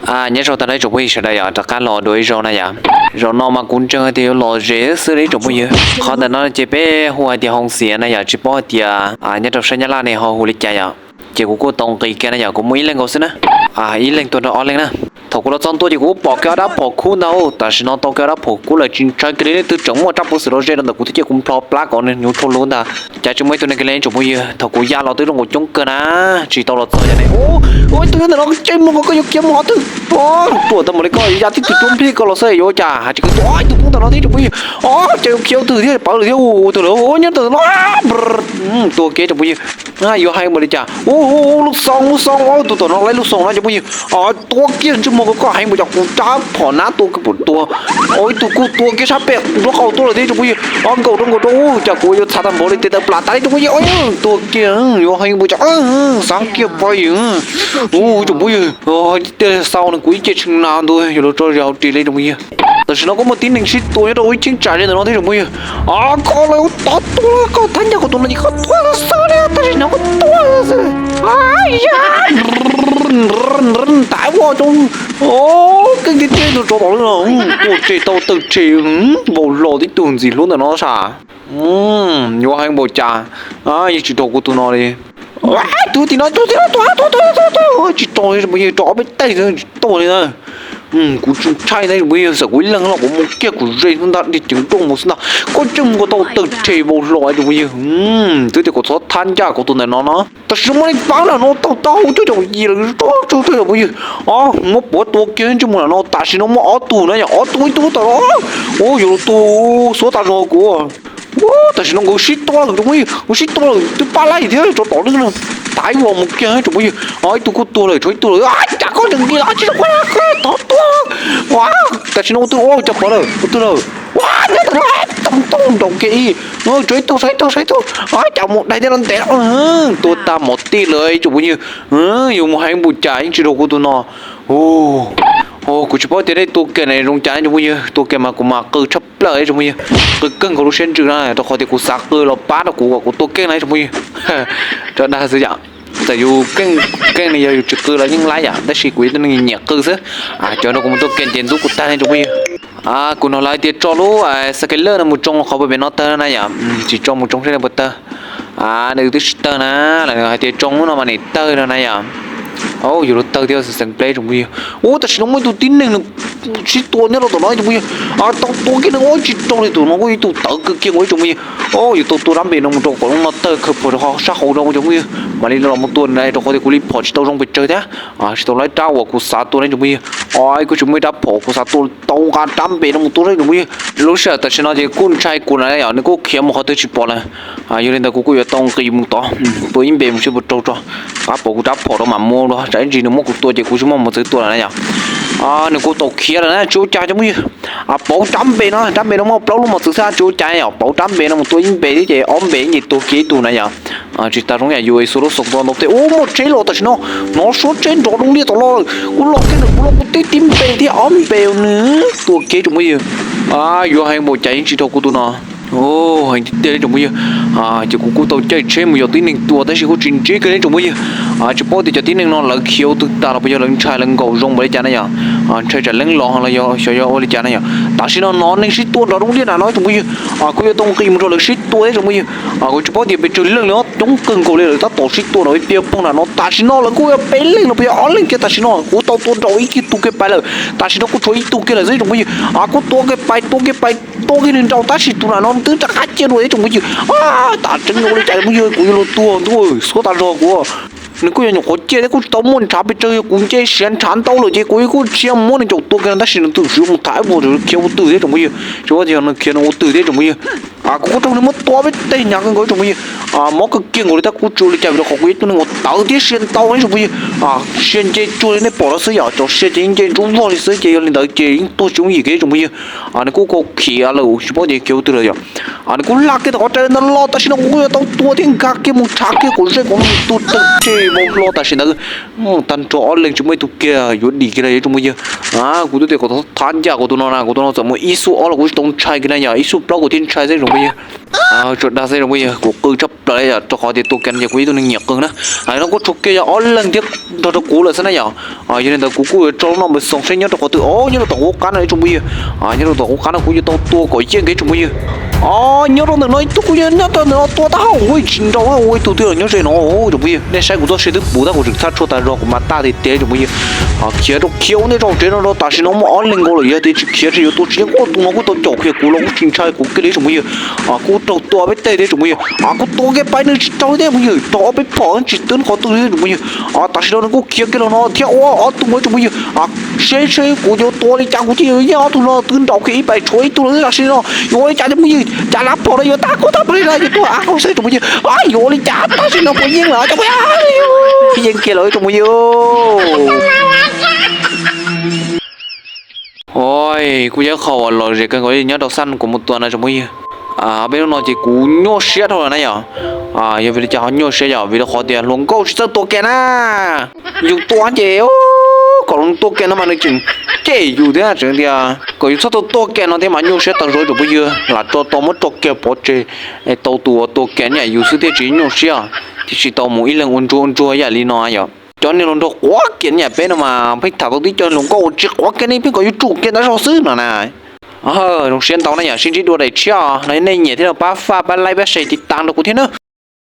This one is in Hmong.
Nyob zoo tag nrho ib tsoom phooj ywg sawv daws yom, rov qab los dua ib zaug na yom. Zaum no mas kuv ntseeg hais tias yuav los ze xwb li ib tsoom phooj ywg. Qhov ntawm no ces peb hu hais tias Hoo Xiav na yom, tsis paub hais tias nyob rau sab Nyab Laj ne ho hu li cas yom. Ces kuv kuj tau nqis kiag na yom, kuv muaj ib leeg nkaus xwb na. Ib leeg tuaj nrog ob leeg na. Thaum kuv los txog ntua ces kuv pom kiag ob rab phom kub ntag. Tam sim no tau kiag ob rab phom kub lawm tsis ntshai kiag li, leej twg tseem muaj rab puv xwm los ze rau ntawm kuv thiab ces kuv nplho plab kom nws hnyuv rho lub ntag. Cas tsis muaj ib tug neeg kiag li tsoom phooj ywg, thaum kuv ya los twb zoo nkaus coob kawg na, tsis tau los txog yam ne. Ua ib tug nyob ntawm no, caij muag nkaus koj yuav khiav mus qhov twg? Tuam tau mus li koj yuav ya tib tug cuab nplij koj los xwb yuav ua cas, hais tsis kawg tuaj ib tug poob ntawm no thiab tsoom phooj ywg. Os, cas yuav khiav ua twg thiab, pawv lawm thiab, ua twg lawm, nyob ntawm no. Tuag kiag tsoom phooj ywg. Yuav heev npaum li cas? Lub xoo, lub xoo, tus tom no laib lub xoo na cov phooj ywg. Tuag kiag ntsej muag koj heev npaum cas, kuv rab phom nab tua kiag pum tuag. Ib tug kuj tuag kiag sab pem nraub qaum tuaj lawm thiab tsoom phooj ywg. Nkaum rau nkaum rau, cas kuv yuav txhav tag npaum li tes taw plam tas li tsoom phooj ywg. Tuag kiag, yuav heev npaum cas, xav kiag pais. Ua tsoom phooj ywg, tiag xau nws kuv ib ce tshee na ntua yuav luag tso zis hauv ris li tsoom phooj ywg. Tam sim no kuj muaj tib neeg sib tua nyob rau ib cheeb tsam li ntawm no thiab tsoom phooj ywg. Koj los tau tuag, koj thab ncaj kuv tus no ces koj tuag xwb li, tam sim no koj tuag xwb. Tav ua rau keej tiag tiag tus tsov tom lawm no, tuaj tseg tau tawg tseg vau hlo tib tug ntxim hlub ntawm no sas. Yuav heev npaum cas, yeej tsis raug kuv tus no li. Tus tim no, tus tim no, tus, tus, tus, tsis raug li tsoom phooj ywg, raug ob peb teg tsis tuag li na. Kuv tsis ntshai ntag tsoom phooj ywg, xam kuv ib leeg los kuv mus kiag kuv ze ntag, dig ceev nrooj mus xwb ntag. Koj tseem mus kom tau tawg rhe vau hlo tsoom phooj ywg. Twb tias kom txhob thab ncaj kuv tus ntawm no no. Tam sim no muaj neeg pab ntawm no tau tau coj caum yim lawm, tsob tsob tsob tsob phooj ywg. Muab puav tua kiag ntsej muag ntawm no, tam sim no muaj ob tug na yom, ob tug ib tug tam no. Ua yuav luag tua xuab tas zog kuv. Tam sim no nkawd sib tua lawm tsoom phooj ywg, nkawd sib tua lawm twb pab laij thiab tsob tom lwj no. Taiv vos mus kiag tsoom phooj ywg, ib tug kuj tuag lawm, tshuav ib tug lawm. Cas koj tseem nqis los tsis zoo, koj tov tuag. Tam sim no ua twg ua cas pov lawm, ua twg lawm. Ua nyob tau no, tau tau nraum kiag ib, tshuav ib tug, tshuav ib tug, tshuav ib tug. Cas mus dai thiab no ntev, tua tag mov tij lawm tsoom phooj ywg. Yuav mus heev npaum cas yeej tsis raug kuv tus no. Kuv tsis paub tias nej tua kiag na zoo cas tsoom phooj ywg, tua kiag mas kuv mas qw tshaj plaws tsoom phooj ywg. Qw kawg nkaus lub siab ntsws na, rau qhov tias kuv xav qw los pab rau kuv kom kuv tua keej na tsoom phooj ywg. Rau dag xwb yom, txawm yus keej keej li yog yus tsis qw los yeej laib yom, tab sis kuv yog tus neeg nyiam qw xwb. Cov no kuv mus tua kiag ces ntxub kuv tag ne tsoom phooj ywg. Kuv hnov lawv hais tias tso lub xas kis lawj no mus tsoo qhov pem no tawg na yom, tsis tso mus tsoo seb puas tawg. Nws twb tsis tawg na, lawv hais tias tsoo lub no mas nim tawg no na yom. Yuav luag tawg thiab xeev pleb tsoom phooj ywg. Ua tam sim no muaj ib tug tib neeg nws sib tua nyob rau tom no tsoom phooj ywg. Tau tua kiag nws ua tsis raug li tus no kuj ib tug tawv kawg kiag ua tsoom phooj ywg. Yuav tau tua rab npe no mus rau kom lub no tawg khaws phom rau sab hauv no tsoom phooj ywg, mam li los mus tua na rau qhov tias kuv li phom tsis tau zoo pes tsawg thiab. Tsis tau laib rab uas kuv xav tua ne tsoom phooj ywg. Kuj tsis muaj ib rab phom kuv xav tua tau nqa rab npe no mus tua tsoom phooj ywg. Lub sij hawm tam sim no ces kuj ntshai kuv lawm yom, nws kuj khiav mus qhov twg tsis pom lawm. Yog li ntawd kuv kuj yuav tau nqis mus tod, tua ib npe mus seb puas raug tso. Rov pom kuv rab phom rau mam mus dua, tsam ib ntsis nws muab kuv tua ces kuv tsis muaj mos txwv tua lawm na yom. Nws kuj tau khiav lawm na, tsis ua cas tsoom phooj ywg. Pauv rab npe no, rab npe no muaj plaub lub mos txwv xwb, tsis ua cas yom, pauv rab npe no mus tua ib npe thiab ces ob npe ces tuag kiag ib tug na yom. Tsis tas zoo yam yus xuas lub xoo tua ntau tej. Ua muaj tsheb los tam sim no, hnov suab tsheb nrov doo liaj tom los lawm, kuv los kiag ntawm kuv los kuv tib tib npe thiab ob npe nws tua kiag tsoom phooj ywg. Yuav heev npaum cas yeej tsis raug kuv tus no. Heev tiag tiag li tsoom phooj ywg. Ces kuv kuj tau caij tsheb mus yos tib neeg tua tab sis kuj tsis ntsib kiag li tsoom phooj ywg. Tsis paub tias cov tib neeg no lawv khiav ua twg tag los puas yog lawv ntshai lawv nkaum zoo npaum li cas na yom. Ntshai tsam leej los los xyov yog ua li cas na yom. Tam sim no hnov neeg sib tua nrov doo liaj nram no tsoom phooj ywg. Kuv yuav tau nqis mus nrog lawv sib tua thiab tsoom phooj ywg. Kuv tsis paub tias pes tsawg leej li, coob kawg nkaus li lawm tab tom sib tua nrov ib pliag poog nram no. Tam sim no lawv kuj yog peb leeg los puas yog ob leeg kiag tam sim no. Kuv tau tua nraum ib tug kiag pais lawm, tam sim no kuj tshuav ib tug kiag lawm xwb tsoom phooj ywg. Kuv tua kiag pais, tua kiag pais, tua kiag nws nraum tab sis tus nram no twb rov qab ciaj dua thiab tsoom phooj ywg. Tam tseeb ua li cas tsoom phooj ywg, kuv yuav luag tuag ntuj, xuab tas zog kuv. Nws kuj yog nyuam qhuav ciaj thiab kuj tsis tau muaj ntshav pes tsawg, yog kuv nce siav ntshav ntau lawm ces kuv kuj tsis muab nws caum tua kiag tab sis nws twb tsis mus tham ua khiav ua twg thiab tsoom phooj ywg. Tsis paub tias yog nws khiav nws ua twg thiab tsoom phooj ywg. Kuv kuj raug nws muab tua peb teg hnyav kawg nkaus tsoom phooj ywg. Mob kawg kiag nkaus li tab kuj tsis ua li cas vim rau qhov kuv yog ib tug neeg uas tawv thiab siab ntau tsoom phooj ywg. Siab nce tsuag li nej pom no xwb yom, cov siab ces yeej nce ntsuab vog li xwb ces yog li ntawd ces yeej tuag tsis yooj yim kiag tsoom phooj ywg. Nws kuj khiav lawm tsis paub tias khiav ua twg lawm yom. Nws kuj laj kiag tom qhov rai ntawd los tam sim no kuv kuj yuav tau tua thiab nkag kiag mus tshav kiag kom ze kom nws tuag tawg tseg vau hlo tam sim ntawd. Tag nrho ob leeg tsis muaj ib tug kiag yuav dim kiag li tsoom phooj ywg. Kuv twb tias kom thab ncaj kuv tus no na, kuv tus no txawm mus ib xub ob los kuv tsis tau ntshai kiag na yom, ib xub plaub kuv thiaj ntshai xwb tsoom phooj ywg. Tsuas dag xwb tsoom phooj ywg, kuv qw tshaj plaws yom, rau qhov tias tua ke no ces kuv yog ib tug neeg nyiam qw na. No kuj tshuav kiag yog ob leeg thiab nrog rau kuv lawm xwb na yom. Yog li ntawd kuv kuj yuav tso lub no mus xoom seb nyob rau qhov twg. Os, nyob rau tom qub qab no tsoom phooj ywg. Nyob rau tom qub qab no kuv yuav tau tua kom ciaj nkaus tsoom phooj ywg. Os, nyob rau ntawm no ib tug, kuv yog nyob rau ntawm no tua tag hauj ua tsis nrau ua ib tug twg los nyob ze no tsoom phooj ywg. Nej saib kuv txoj sia twb puv tag, kuv tseem txhaj tshuaj tas zog kuv mas tag tiag tiag tsoom phooj ywg. Khiav rau khiav ua ntej rau tsev no rau tam sim no muaj ob leeg nkaus lawm, yog tias tsis khiav ces yuav tua tsis yeej. Os, tus no kuj tau caum kiag kuv los kuj tsis ntshai kuv kiag li tsoom phooj ywg. Kuj raug tua peb teg thiab tsoom phooj ywg. Kuj tua kiag pais nws tsis raug li thiab tsoom phooj ywg, raug ob peb phom tsis twb qhov twg li tsoom phooj ywg. Tam sim no nws kuj khiav kiag los no thiab ua ob tug mus tsoom phooj ywg. Seb seb kuv yuav tua li cas kuv thiaj yuav yeej ob tug no twb nraum kiag ib pais tshuav ib tug los tam sim no yuav ua li cas tsoom phooj ywg, cas lab phom no yuav tag kuv tag pais li no yuav tuag av qaum xwb tsoom phooj ywg. Yuav ua li cas tam sim no puas yeej lawm tsoom phooj ywg. Yeej kiag lawm tsoom phooj ywg. Os, kuj yog ib qho uas lom zem kawg nkaus nyob rau xab kuv mus tua na tsoom phooj ywg. Peb hnub no ces kuv nyuaj siab dhau lawm na yom. Yog vim li cas ho nyuaj siab yom? Vim rau qhov tias hluas nkauj tsis txawj tua ke na. Yus tua ces kom hluas tua ke no mas nws tseem cem yus thiab tseem tias kom yus txhob tau tua ke no thiab mas nyuaj siab tau zog tsoom phooj ywg. Lam tso tau muab tso kiag pov tseg, tau tus uas tua ke niam yus xwb thiaj tsis nyuaj siab, thiaj tsis tau mus ib leeg ua ntsuag ua ntsuag yam li no yom. Cov niag hluas nraug quav kiag niam peb no mas pheej tham tau tib co hluas nkauj uas tsis quav kiag ne pheej kom yus tsum kiag ntawd zog xwb no na. Zoo siab ntau na yom, sib ntsib dua daim tshiab no nej nyiam thiab los pab faj pab like pab share tiv tas rau kuv thiab na.